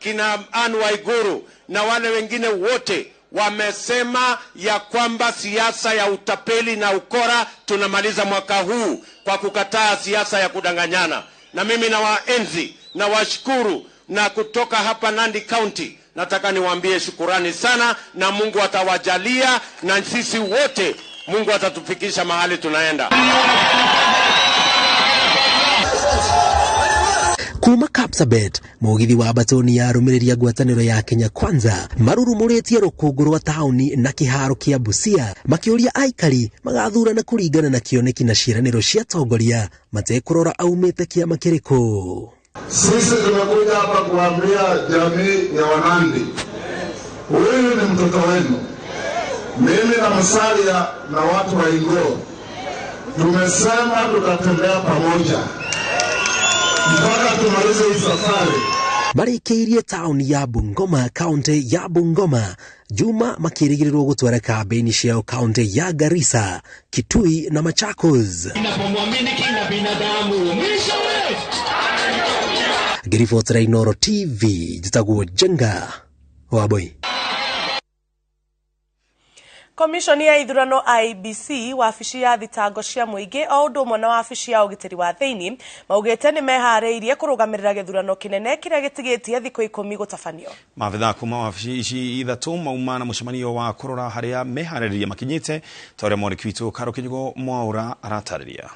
Kina Anne Waiguru na wale wengine wote wamesema ya kwamba siasa ya utapeli na ukora tunamaliza mwaka huu kwa kukataa siasa ya kudanganyana. Na mimi nawaenzi na washukuru, na kutoka hapa Nandi County nataka niwaambie shukurani sana, na Mungu atawajalia, na sisi wote Mungu atatufikisha mahali tunaenda. Kuma Kapsabet mugithi wa batoni ya arumiriri a ngwataniro ya Kenya Kwanza marurumuritie rukungu rwa tauni na kiharo kia Busia makiuria aikari magathurana kuringana na kioneki na ciĩranĩro cia atongoria matekurora aumite kiama kiriku. Sisi tumekuja hapa kuambia jamii ya Wanandi, huyu ni mtoto wenu. Mimi na Musalia na watu wa Ingo tumesema tutatembea pamoja mpaka tumalize hii safari. Marĩkĩirie taũni ya Bungoma, kaunti ya Bungoma, Juma makĩrĩgĩrĩrwo gũtwara kambĩini ciao kaunti ya Garissa, Kitui na Machakos. Ninapomwamini kila binadamu mwishowe. Ngĩribotera Inooro TV, njĩtagwo Njenga Wambui. Komishoni ya ithurano IEBC, wabici ya thitango cia mũingĩ o ũndũ ũmwe na wabici ya ũgitĩri wa thĩinĩ maugĩte nĩ meharĩirie kũrũgamĩrĩra gĩthurano kĩnene kĩrĩa gĩtigĩtie thikũ 10 gũtabanio. Maabithaa kuma wabici ici ithatũ mauma na mũcemanio wa kũrora harĩa meharĩrĩria makinyĩte ta ũrĩa mwandĩki witũ Karo Kinyugo Mwaura aratarĩria.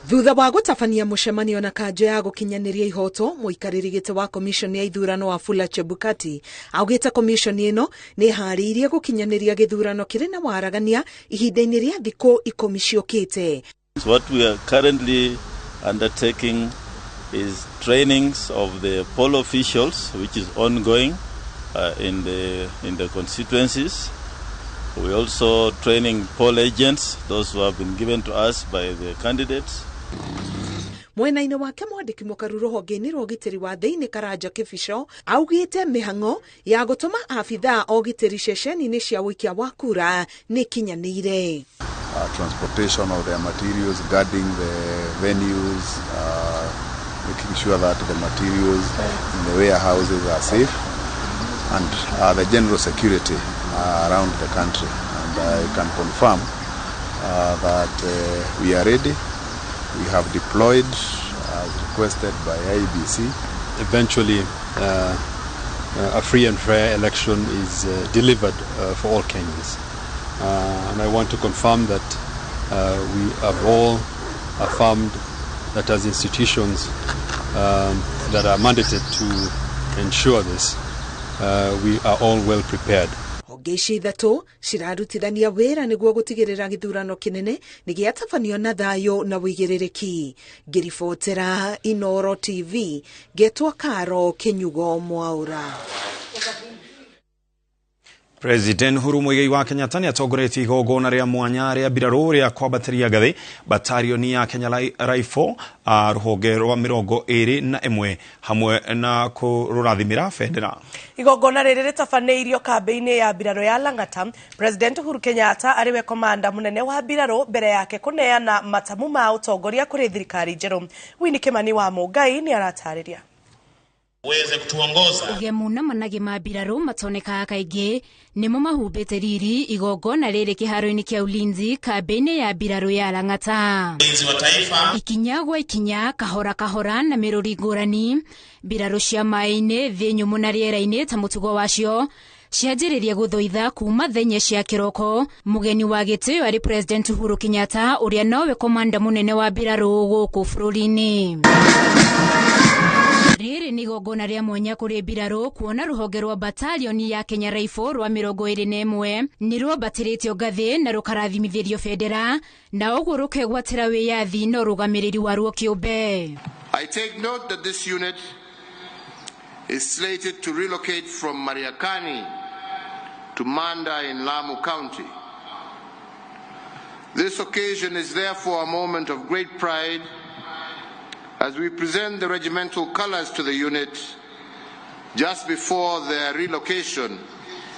Thutha wa gũtabania mũcemanio na kanjo ya gũkinyanĩria ihoto, mũikarĩri gĩtĩ wa komishoni ya ithurano Wafula Chebukati augĩte komishoni ĩno nĩ ĩharĩirie gũkinyanĩria gĩthurano kĩrĩ na waragania ihinda-inĩ rĩa thikũ 10 ciũkĩte. What we are currently undertaking is trainings of the poll officials, which is ongoing in the constituencies. We also training poll agents, those who have been given to us by the candidates. Mwena-inĩ wake mwandĩki mũkaru rũhonge-inĩ rwa ũgitĩri wa thĩinĩ Karanja Kĩbico augĩte mĩhang'o ya gũtũma abithaa a ũgitĩri ceceni-inĩ cia ũikia wa kura nĩ ĩkinyanĩire. Transportation of their materials, guarding the venues, making sure that the materials in the warehouses are safe, and the general security around the country. And I can confirm that we are ready. We have deployed as requested by IEBC. Eventually, a free and fair election is delivered for all Kenyans. And I want to confirm that we have all affirmed that as institutions that are mandated to ensure this, we are all well prepared. Honge ici ithatũ cirarutithania wĩra nĩguo gũtigĩrĩra gĩthurano kĩnene nĩ gĩatabanio na thayũ na ũigĩrĩrĩki. Ngĩribotera Inooro TV, ngetwo Karo Kinyugo Mwaura. President Uhuru Muigai wa Kenyatta nĩ atongoretie igongona rĩa mwanya rĩa mbirarũ rĩa kwambatĩria ngathĩ batarioni ya Kenya Rifle rũhonge rwa 21 hamwe na kũrũrathimĩra bendera. Igongona rĩrĩ rĩtabanĩirio kambĩ-inĩ ya mbirarũ ya Lang'ata. President Uhuru Kenyatta arĩ we komanda mũnene wa mbirarũ mbere yake kũneana matamu ma ũtongoria kũrĩ thirikari njerũ. Winnie Kimani wa Mũngai nĩ aratarĩria. Uweze kutuongoza. Ũgemu na managĩ ma mbirarũ matonekaga kaingĩ nĩmo mahumbĩte riri igongona rĩrĩ kĩharo-inĩ kĩa ulinzi kambĩ-inĩ ya mbirarũ ya Lang'ata. Ulinzi wa taifa. Ikinya gwa ikinya, kahora kahora na mĩrũri ngũrani, mbirarũ cia maĩ-inĩ, thĩ nyũmũ na rĩera-inĩ ta mũtugo wacio cianjĩrĩria gũthoitha kuma thaa cia kĩroko. Mũgeni wa gĩtĩo arĩ President Uhuru Kenyatta ũrĩa nowe komanda mũnene wa mbirarũ gũkũ bũrũri-inĩ. Rĩrĩ nĩ igongona rĩa mwanya kũrĩ mbirarũ kuona rũhonge rwa batalioni ya Kenya Rifle rwa 21 nĩ rwambatĩrĩtio ngathĩ na rũkarathimithĩrio bendera na ũguo rũkegwatĩra wĩyathi na ũrũgamĩrĩri waruo kĩũmbe. I take note that this unit is slated to relocate from Mariakani to Manda in Lamu County. This occasion is therefore a moment of great pride as we present the regimental colors to the unit just before their relocation.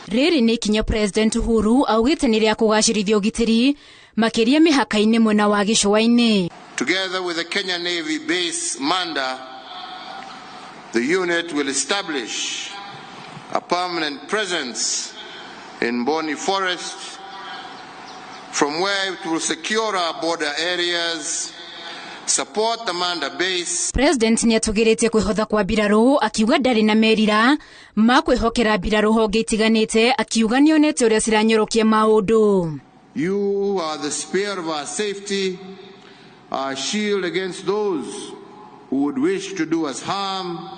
Rĩrĩ nĩ ikinya President Uhuru augĩte nĩ rĩa kũgacĩrithia ũgitĩri makĩria mĩhaka-inĩ mwena wa gĩcũa-inĩ. Together with the Kenya Navy base Manda, The unit will establish a permanent presence in Boni Forest, from where it will secure our border areas, support the Manda base. President nĩ atũgĩrĩtie kwĩhotha kwa mbirarũ akiuga ndarĩ na merira ma kwĩhokera mbirarũ honge itiganĩte, akiuga nĩonete ũrĩa ciranyorokia maũndũ. You are the spear of our safety, our shield against those who would wish to do us harm,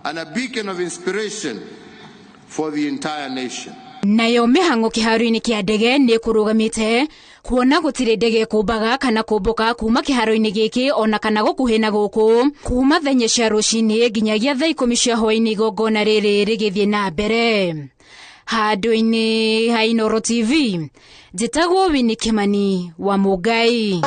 and a beacon of inspiration for the entire nation. Nayo mĩhang'o kĩharo-inĩ kĩa ndege nĩ kũrũgamĩte kuona gũtirĩ ndege kũmbaga kana kũmbũka kuma kĩharo-inĩ gĩkĩ ona kana gũkuhĩ na gũkũ kuma thaa inya cia rũcinĩ nginyagia thaa 10 cia hwaĩ-inĩ igongona rĩrĩ rĩgĩthiĩ na mbere. Handũ-inĩ ha Inooro TV, njĩtagwo Winnie Kimani wa Mũngai.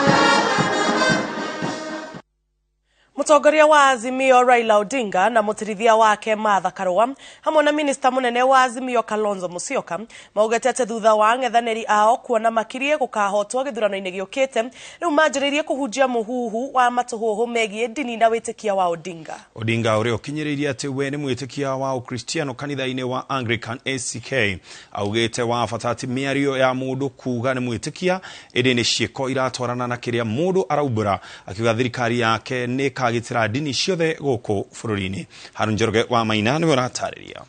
Mũtongoria wa Azimio Raila Odinga na mũtirithia wake Martha Karua hamwe na minista mũnene wa Azimio Kalonzo Musyoka maugĩte atĩ thutha wa ang'ethanĩri ao kuona makirie gũkahotwo gĩthurano-inĩ gĩũkĩte, rĩu manjĩrĩirie kũhunjia mũhuhu wa matũhũhũ megiĩ ndini na wĩtĩkia wa Odinga. Odinga ũrĩa ũkinyĩrĩirie atĩ we nĩ mwĩtĩkia wa Ũkristiano kanitha-inĩ wa Anglican ACK augĩte wa bata ti mĩario ya mũndũ kuga nĩ mwĩtĩkia ĩndĩ nĩ ciĩko iratwarana na kĩrĩa mũndũ araumbũra, akiuga thirikari yake nĩ kagitira ndini ciothe gũkũ bũrũri-inĩ. Harun Njoroge wa Maina nĩwe ũratarĩria.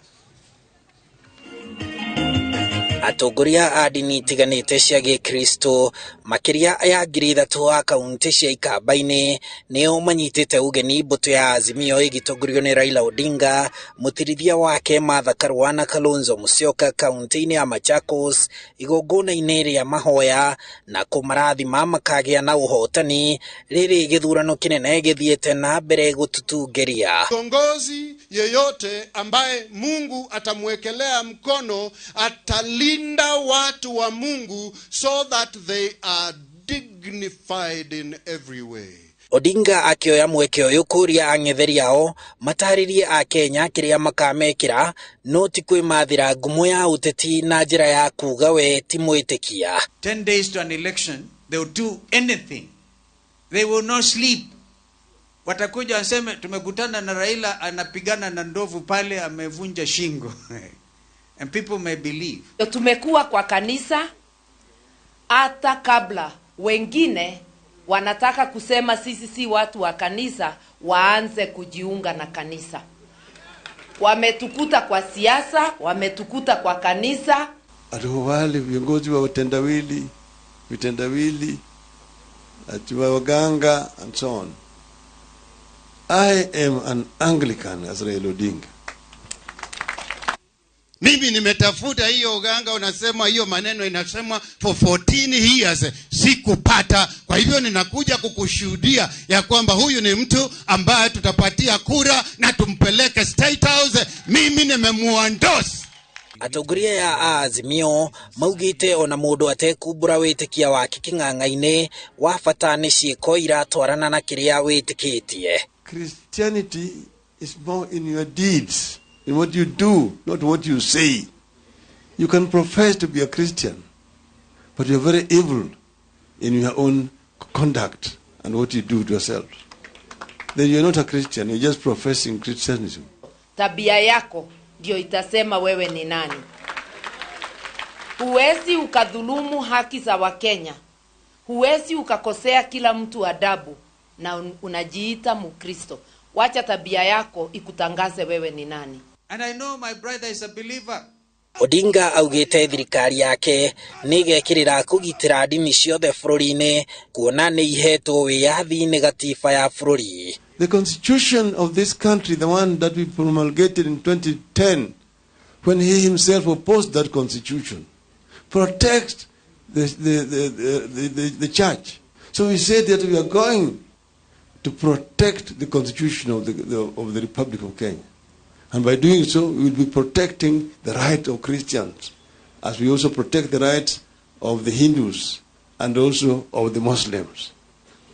Atongoria a ndini itiganĩte cia gĩkristo makĩria ya 3,000 a kaunti cia Ikamba-inĩ nĩo manyitĩte ũgeni mbũtũ ya Azimio ĩgĩtongorio nĩ Raila Odinga, mũtirithia wake Martha Karua na Kalonzo Musyoka kaunti-inĩ ya Machakos igongona-inĩ rĩa mahoya na kũmarathima makagĩa na ũhotani rĩrĩ gĩthurano kĩnene gĩthiĩte na mbere gũtutungeria. Kiongozi yeyote ambaye Mungu atamwekelea mkono atalinda watu wa Mungu so that they are dignified in every way. Odinga akioya mweke ũyũ kũria ang'etheri ao matarĩrie a Kenya kĩrĩa makamekĩra no ti kwĩmathĩra ngumo ya ũteti na njĩra ya kuga we ti mwĩtĩkia. 10 days to an election, they will do anything. They will not sleep. Watakuja waseme tumekutana na Raila anapigana na ndovu pale amevunja shingo. And people may believe. Tumekuwa kwa kanisa hata kabla wengine wanataka kusema sisi si watu wa kanisa waanze kujiunga na kanisa. Wametukuta kwa siasa, wametukuta kwa kanisa. Wale viongozi wa watendawili, vitendawili, ati wa waganga and so on. I am an Anglican as Raila Odinga. Mimi nimetafuta hiyo uganga, unasema hiyo maneno inasemwa for 14 years sikupata. Kwa hivyo ninakuja kukushuhudia ya kwamba huyu ni mtu ambaye tutapatia kura na tumpeleke State House. Mimi nimemuendorse. Atongoria ya Azimio maugite ona mũndũ atekumbũra wĩtĩkia wake kĩng'ang'a-inĩ wa bata nĩ ciĩko iratwarana na kĩrĩa wĩtĩkĩtie. Christianity is more in your deeds, in what you do, not what you say. You can profess to be a Christian, but you're very evil in your own conduct and what you do to yourself. Then you're not a Christian, you're just professing Christianism. Tabia yako ndio itasema wewe ni nani. Huwezi ukadhulumu haki za Wakenya. Huwezi ukakosea kila mtu adabu na unajiita Mkristo. Wacha tabia yako ikutangaze wewe ni nani. And I know my brother is a believer. Odinga augite thirikari yake nĩgekĩrĩra kũgitĩra ndini ciothe bũrũri-inĩ kuona nĩ ihetwo wĩyathi nĩ gatiba ya bũrũri. The constitution of this country, the one that we promulgated in 2010, when he himself opposed that constitution, protects the church. So we said that we are going to protect the constitution of the Republic of Kenya. And by doing so, we will be protecting the right of Christians, as we also protect the rights of the Hindus and also of the Muslims,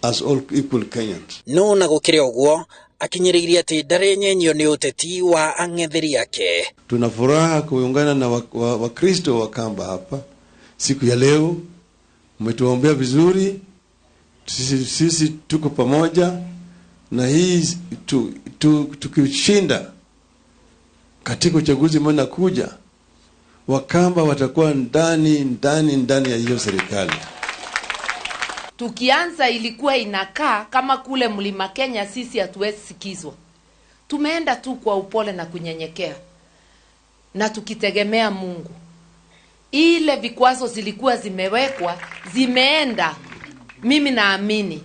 as all equal Kenyans. No na gũkĩrĩ ũguo akinyĩrĩirie atĩ ndarenyenyio nĩ ũteti wa ang'etheri ake. Tuna furaha kuungana na Wakristo wa Kamba hapa siku ya leo. Mmetuombea vizuri, sisi tuko pamoja Na hii tukishinda katika uchaguzi mwana kuja, Wakamba watakuwa ndani ya hiyo serikali. Tukianza ilikuwa inakaa kama kule Mlima Kenya sisi hatuwezi sikizwa. Tumeenda tu kwa upole na kunyenyekea na tukitegemea Mungu. Ile vikwazo zilikuwa zimewekwa, zimeenda. Mimi naamini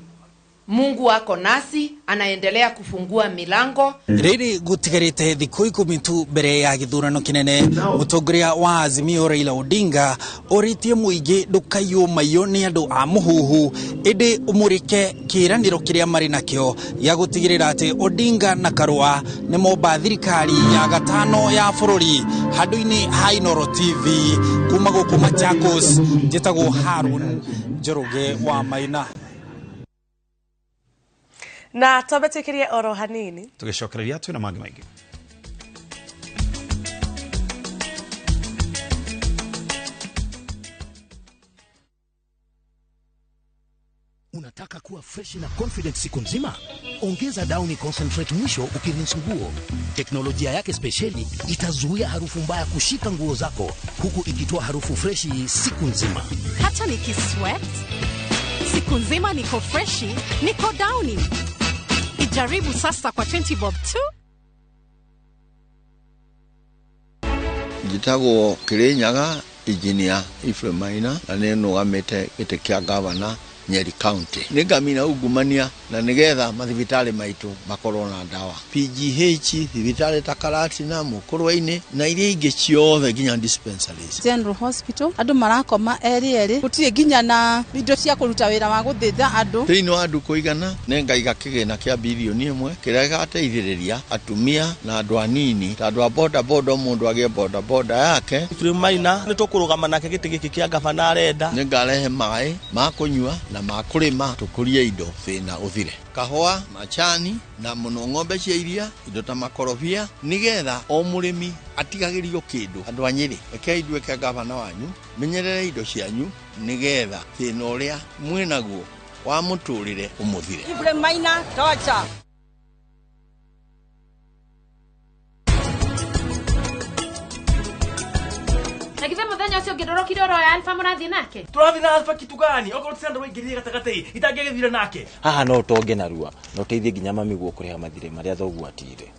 Mungu wako nasi, anaendelea kufungua milango. Riri gutigarite thiku 10 tu mbere ya githurano kinene, mutongoria wa Azimio Raila Odinga oritie muingi ndukaiywo maiyo ni andu a muhuhu, indi umurike kiraniro kiria mari nakio ya gutigirira ati Odinga na Karua ni momba thirikari ya gatano ya bururi. Handu-ini ha Inooro TV kuma guku Machakos, njitagwo Harun Njoroge wa Maina. Na twambetekerie oro hanini tugicokereria twina mangi maingi. Unataka kuwa fresh na confident siku nzima? Ongeza Downy Concentrate mwisho ukirinse nguo. Teknolojia yake spesheli itazuia harufu mbaya kushika nguo zako, huku ikitoa harufu freshi siku nzima. Hata nikisweat siku nzima niko freshi, niko Downy. Ijaribu sasa kwa 20 bob tu. Njitagwo Kirinyaga Engineer Ephraim Maina na nĩ nũgamĩte gĩtĩ kĩa gavana Nyeri County. Nĩngamina ungumania na nĩgetha mathibitarĩ maitũ makorwo na ndawa. PGH, thibitarĩ ta Karatina, Mũkũrwe-inĩ na iria ingĩ ciothe nginya dispensaries. General Hospital andũ marakoma erĩ gũtirĩ nginya na indo cia kũruta wĩra wa gũthĩnja andũ. Thĩinĩ wa andũ kũigana nĩngaiga kĩgĩna kĩa bilioni 1 kĩrĩa gĩgateithĩrĩria atumia na andũ anini ta andũ a boda boda, mũndũ agĩe boda boda yake. Ephraim Maina nĩtũkũrũgama nake gĩtĩ gĩkĩ kĩa gavana arenda. Nĩngarehe maĩ ma kũnyua na makulima tukurie indo thina uthire, kahũa, macani na muno ng'ombe cia iria, indo ta makorobia, nigetha o mũrĩmi atigagĩrio kĩndũ. Andũ a Nyĩrĩ, rekei nduĩke gavana wanyu, menyerere indo cianyu nigetha thĩna ũrĩa mwĩnaguo wa mũtũrĩre ũmũthire. Ephraim Maina tocha. Na githe muthenya ucio ngindorokire oro ya Alpha murathie nake? Turathie na Alpha kitu gani? Okorwo ti andũ waingĩrire gatagatĩ itangĩgĩthire nake. Haha no ũtonge narua na ũteithie nginya mami guo kũrĩha mathirĩ marĩa thoguo atiire.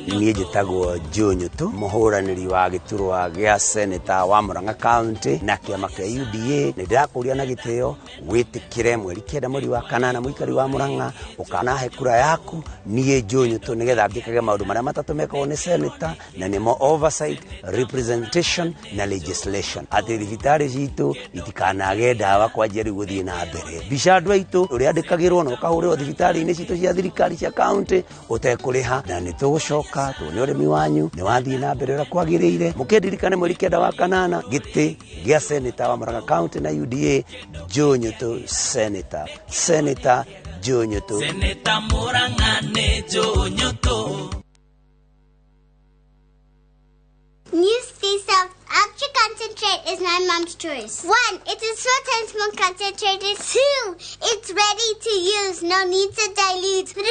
Niĩ njĩtagwo Joe Nyutu, mũhũranĩri wa gĩturwa gĩa seneta wa Murang'a County na kĩama kĩa UDA. Nĩ ndĩrakũria na gĩtĩo wĩtĩkĩre mweri 9 mweri wa 8 mũikari wa Murang'a ũkanahe kura yaku niĩ Joe Nyutu, nĩgetha ngĩkage maũndũ marĩa matatũ mekagwo nĩ seneta, na nĩmo oversight, representation na legislation. Atĩ thibitarĩ citũ itikanage ndawa kwanjia rĩu gũthiĩ na mbere. Mbica andũ aitũ ũrĩa andĩkagĩrwo na ũkahũrĩrwo thibitarĩ-inĩ citũ cia thirikari cia county ũtekũrĩha, na nĩ tũgũcoka tuone ũrĩmi wanyu nĩ wathiĩ na mbere ũrĩa kwagĩrĩire. Mũkĩndirikane mweri 9 wa 8 gĩtĩ gĩa seneta wa Murang'a County na UDA, Joe Nyutu seneta, seneta Joe Nyutu, seneta Murang'a nĩ Joe Nyutu. New Sea Salt Ultra Concentrate is my mom's choice. 1, it is 4 times more concentrated. 2, it's ready to use, no need to dilute. 3,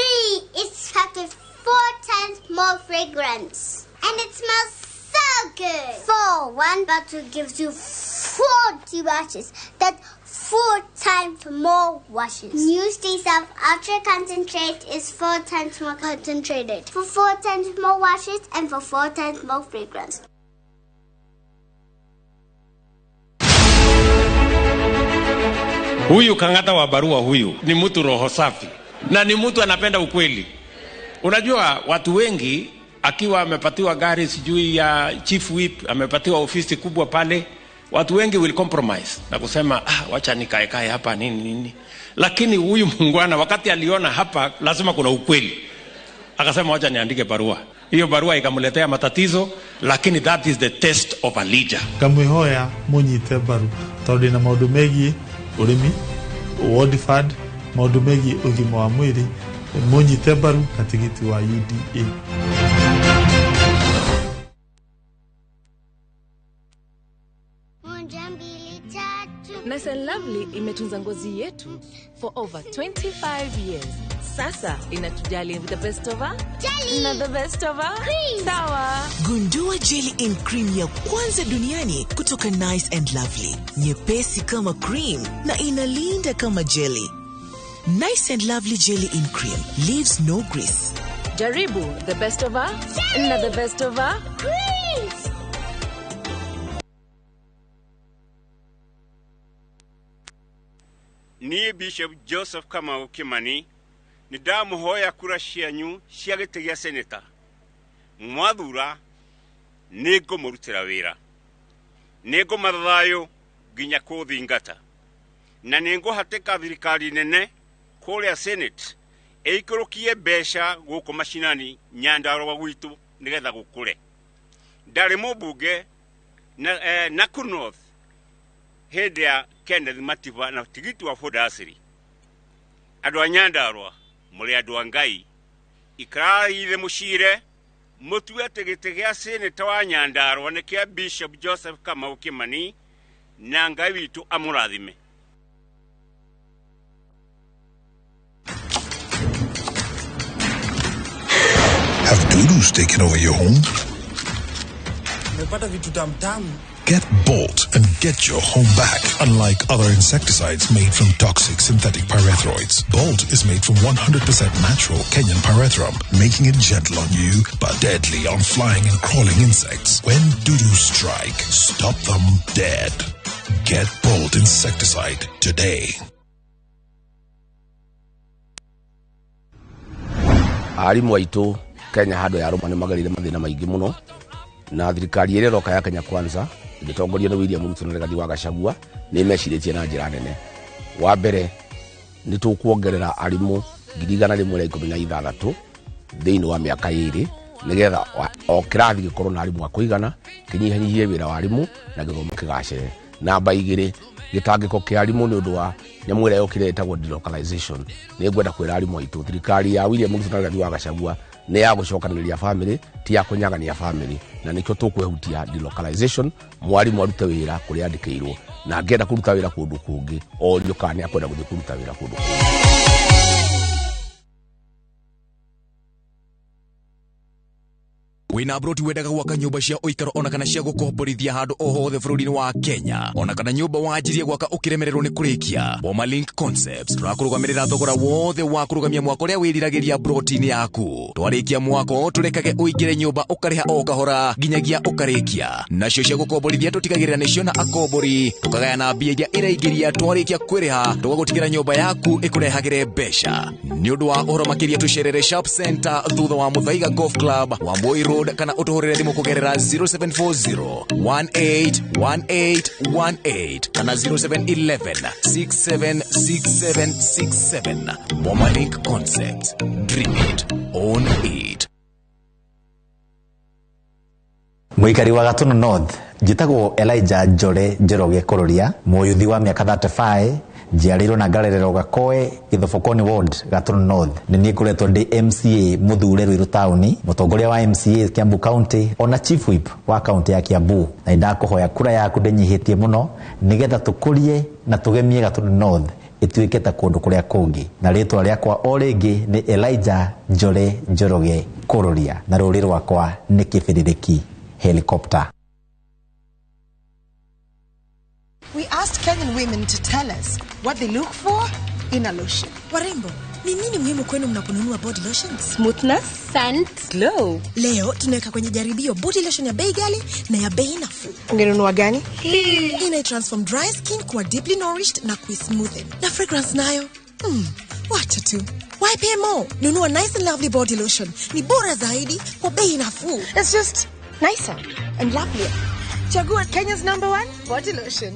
it's packed with 4 times more fragrance. And it smells so good. 4, 1 bottle gives you 40 washes. That's 4 times more washes. New Stay Soft Ultra Concentrate is 4 times more concentrated. For 4 times more washes and for 4 times more fragrance. Huyu Kang'ata wa barua huyu ni mtu roho safi na ni mtu anapenda ukweli. Unajua watu wengi akiwa amepatiwa gari sijui ya chief whip, amepatiwa ofisi kubwa pale, watu wengi will compromise na kusema wacha nikae kae hapa nini nini. Lakini huyu muungwana wakati aliona hapa lazima kuna ukweli, akasema wacha niandike barua. Hiyo barua ikamletea matatizo, lakini that is the test of a leader. Ngamwihoya munyite mbaru tondu na maundu megie urimi, ward fund, maundu megie ugima wa mwiri, munyite mbaru na tigiti wa UDA. Nice and lovely. Lovely imetunza ngozi yetu for over 25 years. Sasa inatujali with the best of jelly na the best of cream. Sawa. Gundua jelly in cream ya kwanza duniani kutoka Nice and Lovely, nyepesi kama cream na inalinda kama jelly. Nice and Lovely jelly in cream leaves no grease. Jaribu the best of jelly na the best of creams. Niĩ Bishop Joseph Kamau Kimani nĩ ndamũhoya kura cianyu cia gĩtĩ gĩa seneta. Mwathura nĩ ngũmũrutĩra wĩra, nĩ ngũmatha thayũ nginya kũthingata, na nĩ ngũhatĩka thirikari nene kũrĩa Senate ĩikũrũkie mbeca gũkũ macinani Nyandarũa gwitũ nĩgetha gũkũre. Ndarĩ mũmbunge na Nakuru North hĩndĩ ya Kenneth Matiba na tigiti wa Ford Asiri. Andũ a Nyandarũa mũrĩ andũ a Ngai, ikarai thĩ mũcire mũtue atĩ gĩtĩ gĩa seneta wa Nyandarũa nĩ kĩa Bishop Joseph Kamau Kimani, na Ngai witũ amũrathime. Have dudus taken over your home? Nimepata vitu tamtamu. Get Bolt and get your home back. Unlike other insecticides made from toxic synthetic pyrethroids, Bolt is made from 100% natural Kenyan pyrethrum, making it gentle on you but deadly on flying and crawling insects. When dudus strike, stop them dead. Get Bolt insecticide today. Arimũ aitũ Kenya handũ ya rũma nĩ magerire mathĩna maingĩ mũno, na thirikari ĩrĩa ĩroka ya Kenya Kwanza ĩgĩtongorio nĩ William Ruto na Rigathi wa Gachagua nĩ mecirĩtie na njĩra nene. Wa mbere nĩ tũkuongerera arimũ 116,000 thĩinĩ wa mĩaka 2 nĩgetha o kĩrathi gĩkorwo na arimũ a kũigana, kĩnyihanyihie wĩra wa arimũ na gĩthomo kĩgacĩre. Namba 2, gĩtangĩko kĩa arimũ nĩ ũndũ wa nyamũ ĩrĩa yokire ĩtagwo delocalization. Nĩ ngwenda kwĩra arimũ aitũ thirikari ya William Ruto na Rigathi wa Gachagua nĩ ya gũcokanĩrĩria family, ti ya kũnyagania family, na nĩkĩo tũkwehutia delocalization. Mwarimũ arute wĩra kũrĩa andĩkĩirwo, na angĩenda kũruta wĩra kũndũ kũngĩ orio kana nĩ akwenda gũthiĩ kũruta wĩra kũndũ kũngĩ. Wĩna broti wendaga gwaka nyũmba cia ũikaro ona kana cia gũkomborithia handũ o hothe bũrũri-inĩ wa Kenya, ona kana nyũmba wanjirie gwaka ũkĩremererwo nĩ kũrĩkia. Boma Link Concepts tũrakũrũgamĩrĩra thogora wothe wa kũrũgamia mwako ũrĩa wĩriragĩria broti-inĩ yaku. Twarĩkia mwako tũrekage ũingĩre nyũmba ũkarĩha o kahora nginyagia ũkarĩkia. Nacio cia gũkomborithia tũtigagĩrĩra nĩcio na akombori, tũkagayana mbia iria ĩraingĩria twarĩkia kwĩrĩha, tũgagũtigĩra nyũmba yaku ĩkũrehagĩre mbeca. Nĩ ũndũ wa ũhoro makĩria tũcerere Sharp Center thutha wa Muthaiga Golf Club wa Moi Road, kana ũtũhũrĩre thimũ kũgerera 0740 181818 kana 0711 676767. Boma Link Concepts. Dream it, own it. Mũikari wa Gatũndũ North, njĩtagwo Elijah Njore Njoroge Kũrũria, mũyuthi wa mĩaka 35, njiarĩirwo na ngarererwo Gakoe Gĩthobokoni Ward, Gatũndũ North. Nĩ niĩ ngoretwo ndĩ MCA mũthure Ruiru taũni, mũtongoria wa MCA Kiambu County, ona Chief Whip wa kaunti ya Kiambu. Na nĩndakũhoya kura yaku ndĩnyihĩtie mũno nĩgetha tũkũrie na tũgemie Gatũndũ North ĩtuĩke ta kũndũ kũrĩa kũngĩ. Na rĩtwa rĩakwa o rĩngĩ nĩ Elijah Njore Njoroge Kũrũria, na rũrĩ rwakwa nĩ kĩbĩrĩrĩki helicopter. We asked Kenyan women to tell us what they look for in a lotion. Warembo, ni nini muhimu kwenu mnaponunua body lotions? Smoothness, scent, glow. Leo tunaweka kwenye jaribio body lotion ya bei ghali na ya bei nafuu. Ungenunua gani? Hii. Ina transform dry skin kuwa deeply nourished na kuismoothen. Na fragrance nayo? Wacha tu. Why pay more? Nunua Nice and Lovely body lotion. Ni bora zaidi kwa bei nafuu. It's just nicer and lovelier. Chagua Kenya's #1 body lotion.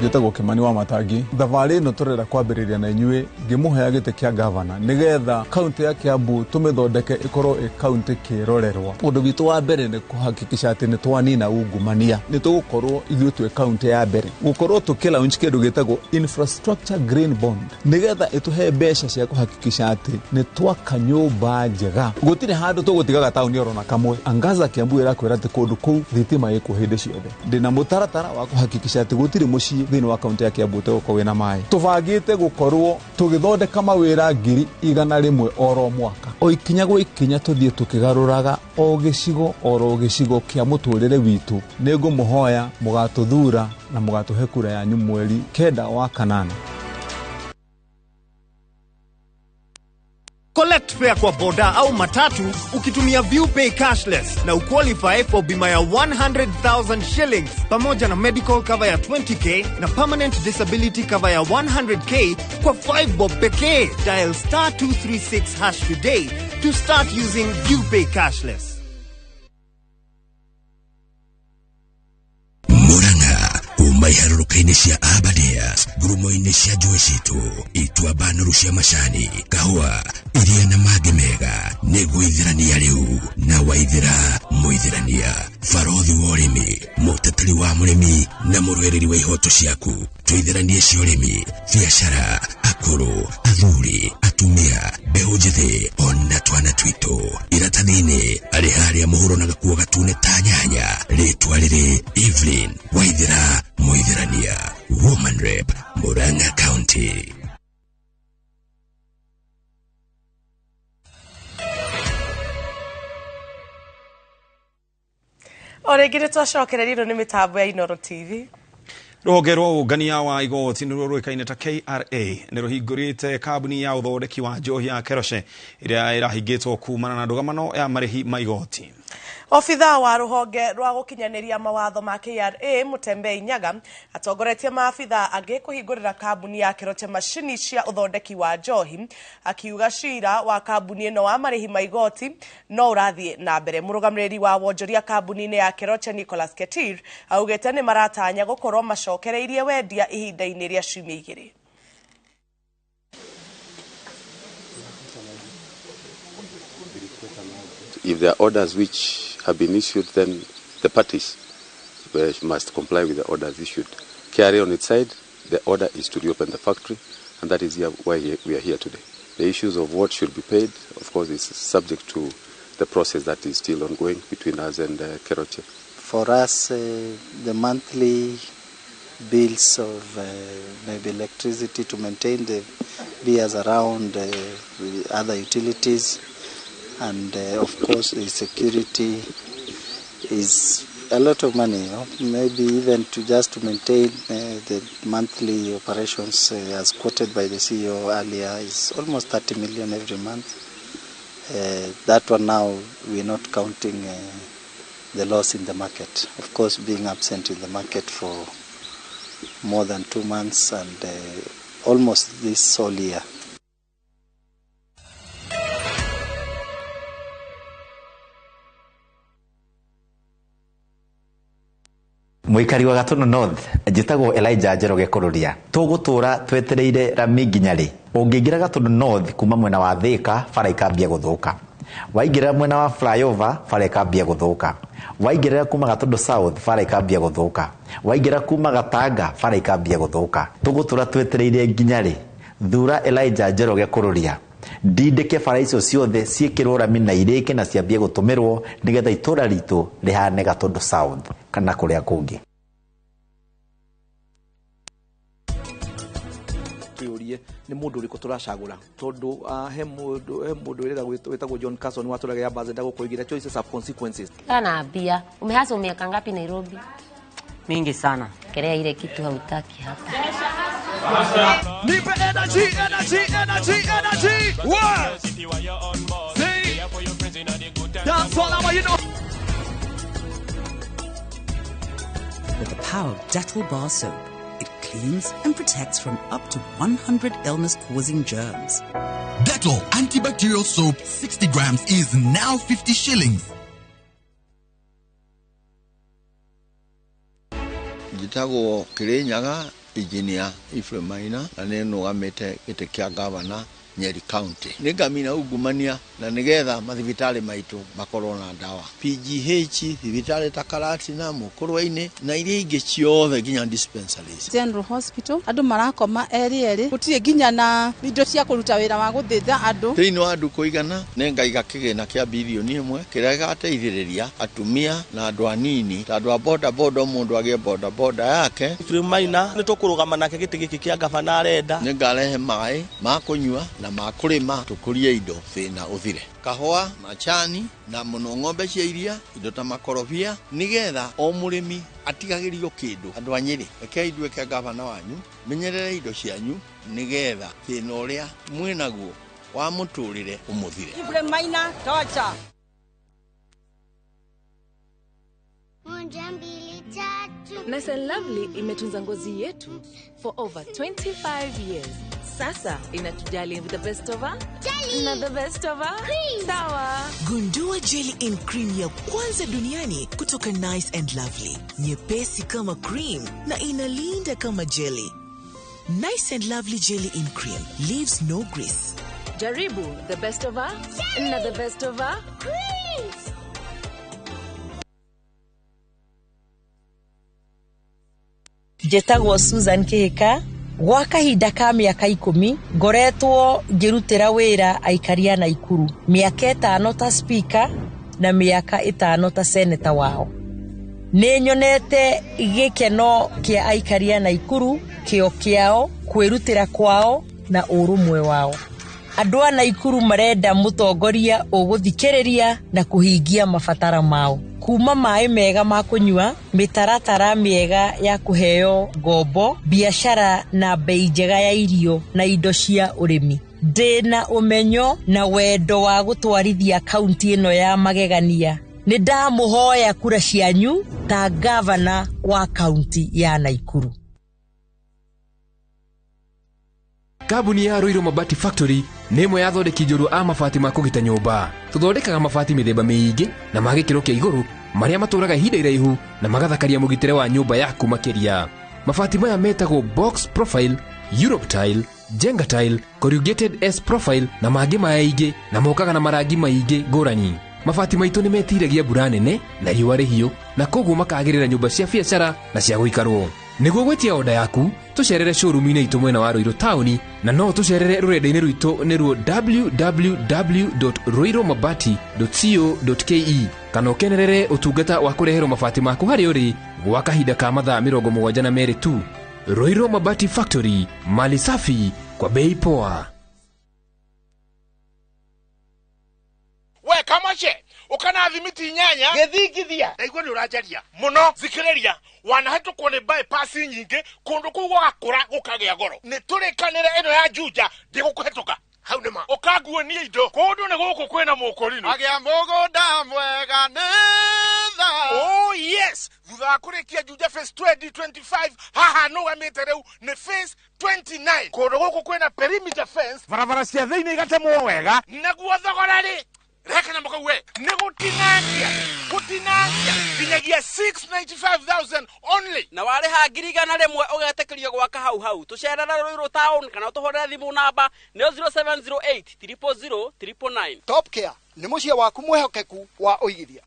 Njĩtagwo Kĩmani wa Matangi. Thabarĩ ĩno tũrenda kwambĩrĩria na inyuĩ ngĩmũhea gĩtĩ kĩa gavana nĩgetha kaunti ya Kiambu tũmĩthondeke ĩkorwo ĩ kaunti kĩrorerwa. Ũndũ witũ wa mbere nĩ kũhakikisha atĩ nĩ twanina ungumania. Nĩ tũgũkorwo ithuĩ twĩ kaunti ya mbere gũkorwo tũkĩ launch kĩndũ gĩtagwo infrastructure green bond nĩgetha ĩtũhe mbeca cia kũhakikisha atĩ nĩ twaka nyũmba njega. Gũtirĩ handũ tũgũtigaga taũni oro na kamwe. Angaza Kiambu ĩrakwĩra atĩ kũndũ kũu thitima ĩkuo hĩndĩ ciothe. Ndĩna mũtaratara wa kũhakikisha atĩ gũtirĩ mũciĩ thĩinĩ wa kaunti ya Kiambu ũtegũkorwo wĩna maĩ. Tũbangĩte gũkorwo tũgĩthondeka mawĩra 100,000 oro mwaka. O ikinya gwa ikinya tũthiĩ tũkĩgarũraga o gĩcigo oro gĩcigo kĩa mũtũrĩre witũ. Nĩngũmũhoya mũgatũthura na mũgatũhe kura yanyu mweri 9 wa kanana. Collect fare kwa boda au matatu ukitumia ViewPay cashless na uqualify for bima ya 100,000 shillings pamoja na medical cover ya 20k na permanent disability cover ya 100k kwa 5 bob pekee. Dial *236# today to start using ViewPay cashless. Murang'a uma iharũrũka-inĩ cia Aberdares, ngurumo-inĩ cia njũĩ citũ, ituamba noru cia macani, kahũa, iria na mangĩ mega, nĩ gwĩithĩrania rĩu na waithĩra mũithĩrania, barothi wa ũrĩmi, mũteteri wa mũrĩmi na mũrũĩrĩri wa ihoto ciaku. Tũithĩranie cia ũrĩmi, biacara, akũrũ, athuri, atumia, mbeũ njĩthĩ ona twana twitũ. Iratathi-inĩ arĩ harĩa mũhuro na gakuo gatune ta nyanya, rĩtwa rĩrĩ Evelyn Waithĩra Mũithĩrania, Woman Rep, Murang'a County. O rĩngĩ nĩ twacokererio nĩ mĩtambo ya Inooro TV. Rũhonge rwa ũngania wa igoti nĩruo rũĩkaine ta KRA nĩ rũhingũrĩte kambuni ya ũthondeki wa njohi ya Keroche ĩrĩa ĩrahingĩtwo kumana na ndũgamano ya marĩhi ma igoti. Obithaa wa rũhonge rwa gũkinyanĩria mawatho ma KRA Mutembei Nyaga atongoretie maabithaa angĩ kũhingũrĩra kambuni ya Keroche macini cia ũthondeki wa njohi, akiuga cira wa kambuni ĩno wa marĩhi ma igoti no ũrathiĩ na mbere. Mũrũgamĩrĩri wa wonjoria kambuni-inĩ ya Keroche Nicholas Ketir augĩte nĩ maratanya gũkorwo macokereirie wendia ihinda-inĩ rĩa ciumia 2. If there are orders which have been issued, then the parties must comply with the orders issued. KRA on its side, the order is to reopen the factory, and that is why we are here today. The issues of what should be paid, of course, is subject to the process that is still ongoing between us and Keroche. For us, the monthly bills of maybe electricity to maintain the beers around, the other utilities, and of course the security is a lot of money, you know? Maybe even to just to maintain the monthly operations as quoted by the CEO earlier is almost 30 million every month. That one now we're not counting the loss in the market. Of course, being absent in the market for more than 2 months and almost this whole year. Mũikari wa Gatũndũ North njĩtagwo Elijah Njoroge Kũrũria. Tũgũtũra twetereire rami nginya rĩ? Ũngĩingĩra Gatũndũ North kuma mwena wa Thĩka, bara ikambia gũthũka. Waingĩra mwena wa flyover, bara ikambia gũthũka. Waingĩra kuma Gatũndũ South, bara ikambia gũthũka. Waingĩra kuma Gatanga, bara ikambia gũthũka. Tũgũtũra twetereire nginya rĩ? Thura Elijah Njoroge Kũrũria. Ndindĩke bara icio ciothe ciĩkĩrwo rami na irĩke na ciambie gũtũmĩrwo nĩgetha itũra ritũ rĩhane Gatũndũ South kana kũrĩa kũngĩ. Tuyũrie nĩ mũndũ ũrĩkũ tũracagũra tondũ he mũndũ wĩtagwo John Carson watũraga ambassador gũkũ oigire choices have consequences. Kana mbia umehasa miaka ngapi Nairobi? Mingi sana. Kelea ile kitu hautaki hapa. Nipe energy, energy, energy, energy. What? See? Dance all hour, you know. With the power of Dettol Bar Soap, it cleans and protects from up to 100 illness-causing germs. Dettol Antibacterial Soap, 60 grams, is now 50 shillings. Njĩtagwo Kĩrĩnyaga Engineer Ephraim Maina na nĩ nũgamĩte gĩtĩ kĩa gavana Nyeri County. Nĩ ngamina ungumania na nĩgetha mathibitarĩ maitũ makorwo na ndawa. PGH, thibitarĩ ta Karatina, Mũkũrwe-inĩ na iria ingĩ ciothe nginya dispensaries. General Hospital andũ marakoma erĩ erĩ, gũtirĩ nginya na indo cia kũruta wĩra wa gũthĩnja andũ. Thĩinĩ wa ndukũ igana nĩ ngaiga kĩgĩna kĩa bilioni 1 kĩrĩa gĩgateithĩrĩria atumia na andũ anini ta andũ a boda boda, mũndũ agĩe boda boda yake. Ephraim Maina nĩ tũkũrũgama nake gĩtĩ gĩkĩ kĩa gavana arenda. Nĩ ngarehe maĩ ma kũnyua na ma kũrĩma, tũkũrie indo thĩna ũthire. Kahũa, macani na mũno ng'ombe cia iria, indo ta makorobia, nĩgetha o mũrĩmi atigagĩrio kĩndũ. Andũ a Nyĩrĩ, rekei nduĩke gavana wanyu, menyerere indo cianyu nĩgetha thĩna ũrĩa mwĩnaguo wa mũtũrĩre ũmũthire. Ephraim Maina, torture. 1, 2, 3. Nice and Lovely imetunza ngozi yetu for over 25 years. Sasa inatujali with the best of her jelly na the best of her cream. Sawa. Gundua jelly in cream ya kwanza duniani kutoka Nice and Lovely. Nyepesi kama cream na inalinda kama jelly. Nice and Lovely jelly in cream leaves no grease. Jaribu the best of her jelly na the best of her creams. Njĩtagwo Susan Kihika. Gwa kahinda ka mĩaka 10 ngoretwo ngĩrutĩra wĩra aikari a Naikuru, mĩaka 5 ta speaker na mĩaka 5 ta senator wao. Nĩ nyonete gĩkeno kĩa aikari a Naikuru, kĩo kĩao, kwĩrutĩra kwao na ũrũmwe wao. Andũ a Naikuru marenda mũtongoria ũgũthikĩrĩria na kũhingia mabatara mao. Kuma maĩ mega ma kũnyua, mĩtaratara mĩega ya kũheo ngombo, biacara na bei njega ya irio na indo cia ũrĩmi. Ndĩna ũmenyo na wendo wa gũtwarithia kaunti ĩno ya magegania. Nĩ ndamũhoya kura cianyu ta gavana wa kaunti ya Naikuru. Kambuni ya Ruiru Mabati Factory nĩ ĩmwe ya athondeki njorua a mabati ma kũgita nyũmba. Tũthondekaga mabati mĩthemba mĩingĩ na ma gĩkĩro kĩa igũrũ marĩa matũraga ihinda iraihu na magathakaria mũgitĩre wa nyũmba yaku makĩria. Mabati maya metagwo box profile, Europe tile, Jenga tile, corrugated S profile na mangĩ maingĩ na mokaga na marangi maingĩ ngũrani. Mabati maitũ nĩ metiragia mbura nene na riũa rĩhiũ na koguo makagĩrĩra nyũmba cia biacara na cia gũikarwo. Nĩguo gwĩtia oda yaku, tũcerere showroom-inĩ itũ mwena wa Ruiru taũni na no tũcerere rũrenda-inĩ rwitũ nĩruo www.ruirumabati.co.ke kana ũkenerere ũtungata wa kũreherwo mabati maku harĩa ũrĩ gwa kahinda ka mathaa 72 tu. Ruiru Mabati Factory, mali safi kwa bei poa. We kamache ukana thimiti nyanya githingithia ndaigua ni uranjaria muno thikiriria wanahetũkwo nĩ bypass nyingĩ kũndũ kũu gũgakũra gũkagĩa goro nĩ tũrĩkanĩre ĩno ya Juja ndĩgũkũhetũka hau nĩma ũkanguonia indo kũndũ nĩ gũkũ kwĩna mũkũrinũ agĩa mũgũnda mwega nĩ tha. Oh yes, thutha wa kũrĩkia Juja phase 2025 haha nũgamĩte rĩu nĩ phase 29 kũndũ gũkũ kwĩna perimeter fence, barabara cia thĩinĩ igatemwo wega naguo thogora rĩ reka na makawe nĩ gũtinangia gũtinangia nginyagia 695,000 only na warĩha 100,000 ũgetĩkĩrio gwaka hau hau. Tũcerere Ruiru town kana ũtũhũrĩre thimũ namba nĩyo 0708 000 999. Top Care nĩ mũciĩ waku mwĩhokeku wa ũigithia.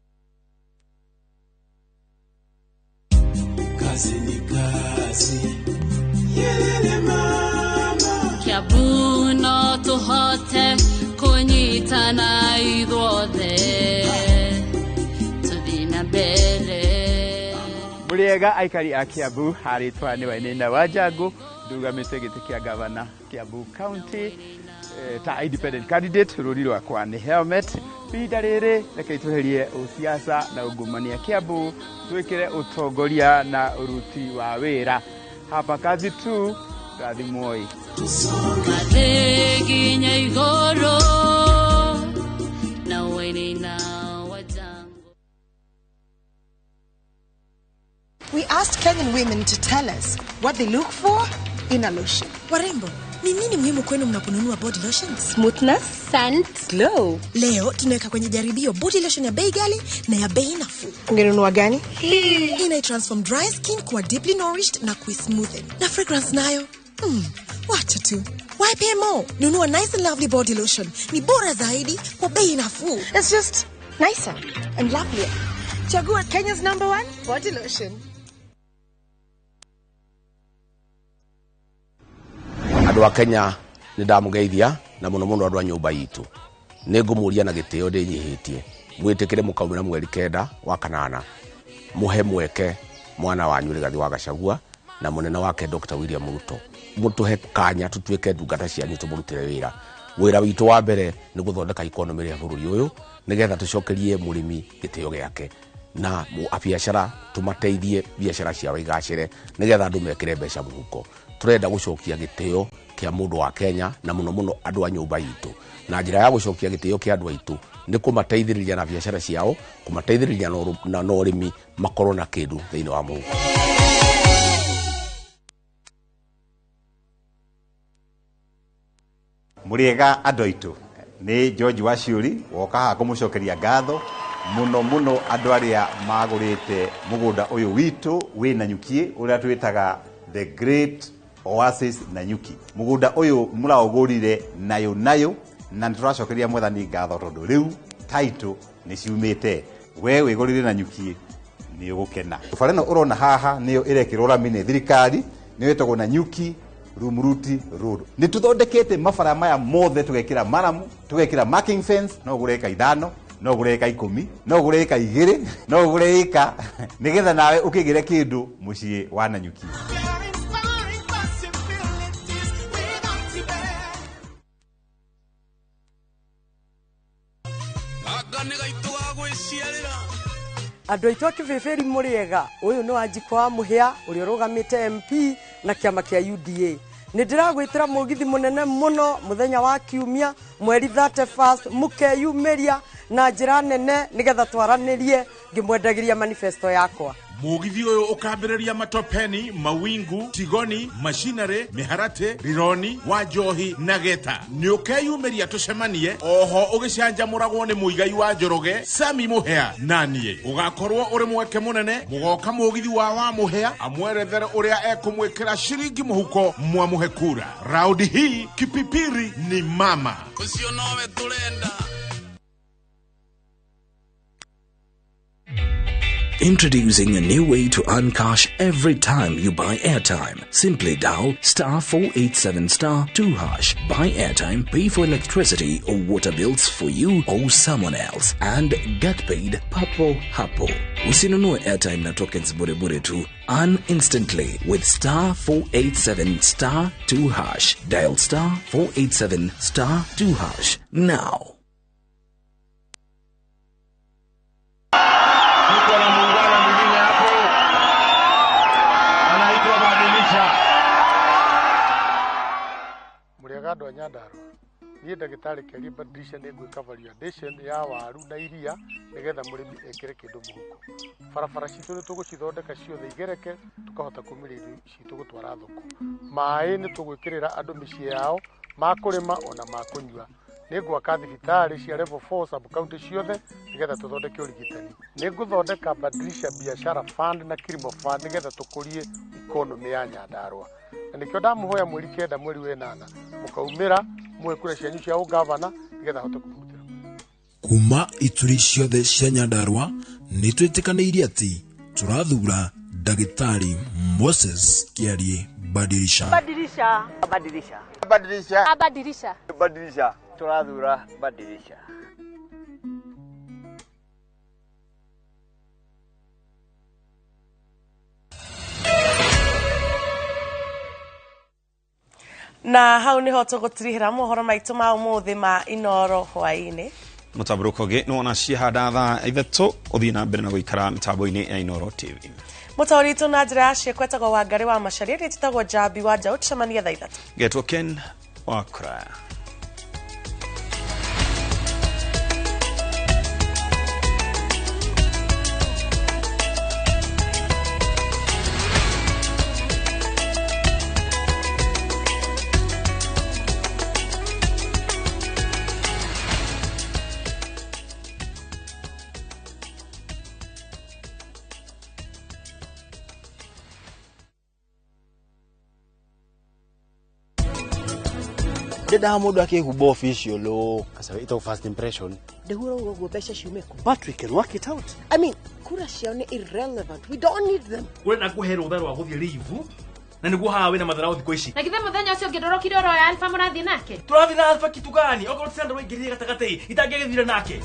Kazi ni kazi, yelele mama. Kiambu no tũhote kũnyitana ithuothe tũthiĩ na mbere. Mũrĩega aikari a Kiambu, harĩtwa nĩ Wainaina wa Njangu, ndugamĩte gĩtĩ kĩa gavana Kiambu County ta independent candidate. Rũri rwakwa nĩ helmet. Ihinda rĩrĩ reke tweherie ũsiasa na ungumania Kiambu, twĩkĩre ũtongoria na ũruti wa wĩra. Hapa kazi tu, rathimwoi. Mathĩ nginya igũrũ na Wainaina wa Njangu. We asked Kenyan women to tell us what they look for in a lotion. Warembo, Ni nini muhimu kwenu mnaponunua body lotion? Smoothness, Scent, glow. Leo tunaweka kwenye jaribio body lotion ya bei ghali na ya bei nafuu. Ungenunua gani? Hii. Ina transform dry skin kuwa deeply nourished na kuismoothen. Na fragrance nayo? Wacha tu. Why pay more? Nunua Nice and Lovely body lotion. Ni bora zaidi kwa bei nafuu. It's just nicer and lovelier. Chagua Kenya's #1 body lotion. Andũ a Kenya nĩ ndamũgeithia na mũno mũno andũ a nyũmba itũ. Nĩ ngũmũria na gĩtĩo ndĩnyihĩtie. Mwĩtĩkĩre mũkaumĩra mweri 9 wa kanana. Mũhe mweke mwana wanyu Rigathi wa Gachagua na mũnene wake Dr. William Ruto. Mũtũhe kanya tũtuĩke ndungata cianyu tũmũrutĩre wĩra. Wĩra witũ wa mbere nĩ gũthondeka economy ya bũrũri ũyũ nĩgetha tũcokerie mũrĩmi gĩtĩo gĩake na biacara tũmateithie biacara ciao igacĩre nĩgetha andũ mekĩre mbeca mũhuko. Tũrenda gũcokia gĩtĩo kĩa mũndũ wa Kenya na mũno mũno andũ a nyũmba itũ. Na njĩra ya gũcokia gĩtĩo kĩa andũ aitũ nĩ kũmateithĩrĩria na biacara ciao, kũmateithĩrĩria na ũrĩmi makorwo na kĩndũ thĩinĩ wa mũhuko. Mũrĩega andũ aitũ, nĩ George Waciũri woka haha kũmũcokeria ngatho mũno mũno andũ arĩa magũrĩte mũgũnda ũyũ witũ wĩ Nanyuki ũrĩa twĩtaga The Great Oasis Nanyuki. Mũgũnda ũyũ mũraũgũrire nayo nayo na nĩtũracokeria mwathani ngatho tondũ rĩu title nĩ ciumĩte. We wĩgũrire Nanyuki nĩ ũgũkena. Bara ĩno ũrona haha nĩyo ĩrekĩrwo rami nĩ thirikari, nĩyo ĩtagwo Nanyuki Rumuruti Road. Nĩ tũthondekete mabara maya mothe tũgekĩra maramu, tũgekĩra marking fence, no ũgũre ĩka 5, no ũgũre ĩka 10, no ũgũre ĩka 2, no ũgũre ĩka nĩgetha nawe ũkĩgĩre kĩndũ mũciĩ wa Nanyuki. Andũ aitũ a Kĩbĩbĩri mũrĩega, ũyũ nĩ Wanjikũ wa Mũhĩa ũrĩa ũrũgamĩte MP na kĩama kĩa UDA. Nĩ ndĩragwĩtĩra mũgithi mũnene mũno mũthenya wa kiumia mweri 31 mũkeyumĩria na njĩra nene nĩgetha twaranĩrie ngĩmwendagĩria manifesto yakwa. Mũgithi ũyũ ũkambĩrĩria Matopeni, Mawingu, Tigoni, Machinery, Mĩharati, Rironi, Wanjohi na Geta. Nĩ ũkeyumĩria tũcemanie oho ũgĩcanjamũragwo nĩ Mũigai wa Njoroge, Sami Mũhĩa na niĩ. Ũgakorwo ũrĩ mweke mũnene, mũgoka mũgithi wa Mũhĩa amwerethere ũrĩa ekũmwĩkĩra ciringi mũhuko mwamũhe kura. Raundi hii Kipipiri ni mama. Ũcio nowe tũrenda. Introducing a new way to earn cash every time you buy airtime. Simply dial *487*2#. Buy airtime, pay for electricity or water bills for you or someone else, and get paid papo hapo. Usinunue airtime na tokens bure bure tu. Earn instantly with *487*2#. Dial *487*2# now. Andũ a Nyandarua, niĩ ndagĩtarĩ Kĩarie Badilisha nĩ ngwĩka value addition ya waru na iria nĩgetha mũrĩmi ekĩre kĩndũ mũhuko. Barabara citũ nĩ tũgũcithondeka ciothe igereke tũkahota kumĩria irio citũ gũtwara thoko. Maĩ nĩ tũgwĩkĩrĩra andũ mĩciĩ yao ma kũrĩma ona ma kũnyua. Nĩ ngwaka thibitarĩ cia level 4 sub county ciothe nĩgetha tũthondeke ũrigitani. Nĩ ngũthondeka Badilisha Biashara Fund na Kilimo Fund nĩgetha tũkũrie economy ya Nyandarua. Na nĩkĩo ndamũhoya mweri 9 mweri wa 8 mũkaumĩra muhe kura cianyu cia ũgavana nĩgetha hote kũmũrutĩra. Kuma ituri ciothe cia Nyandarua nĩ twĩtĩkanĩirie atĩ tũrathura Ndagĩtarĩ Moses Kĩarie Badilisha. Badilisha. Badilisha. Badilisha. Badilisha. Badilisha. Tũrathura Badilisha. Na hau niho tũgũtirihĩra mohoro maitũ ma ũmũthĩ ma Inoro hwaĩ-inĩ. Mũtambũrũko ũngĩ nĩ wona ciahanda thaa 3 ũthiĩ na mbere na gũikara mĩtambo-inĩ ya Inoro TV. Mũtaũri witũ na njĩra ya ciĩko etagwo Wangarĩ wa Macharia, niĩ njĩtagwo Njambi wa Njaũ, tũcemanie thaa 3. Ngetwo Ken wa Kũraya. Ndendaga mũndũ akĩhumba official ũũ. Aca ĩtagwo first impression. Ndĩhura ũguo mbeca ciume kũ? But we can work it out. I mean, kura ciao nĩ irrelevant. We don't need them. Ũrenda ngũhe rũtha rwa gũthiĩ leave na nĩguo haha wĩna matharaũ thikũ ici. Na githĩ mũthenya ũcio ũngĩ ndũrokire ũroya Alpha mũrathiĩ nake? Tũrathiĩ na Alpha kitu gani? Okorwo ti Sandra waingĩrire gatagatĩ itangĩgĩthire nake.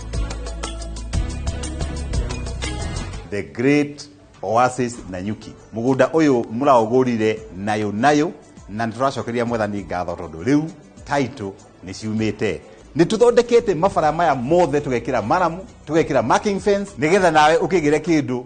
The Great Oasis Nanyuki. Mũgũnda ũyũ mũraũgũrire nayo nayo na nĩ tũracokeria mwathani ngatho tondũ rĩu title nĩ ciumĩte. Nĩ tũthondekete mabara maya mothe, tũgekĩra maramu, tũgekĩra marking fence, nĩgetha nawe ũkĩgĩre kĩndũ.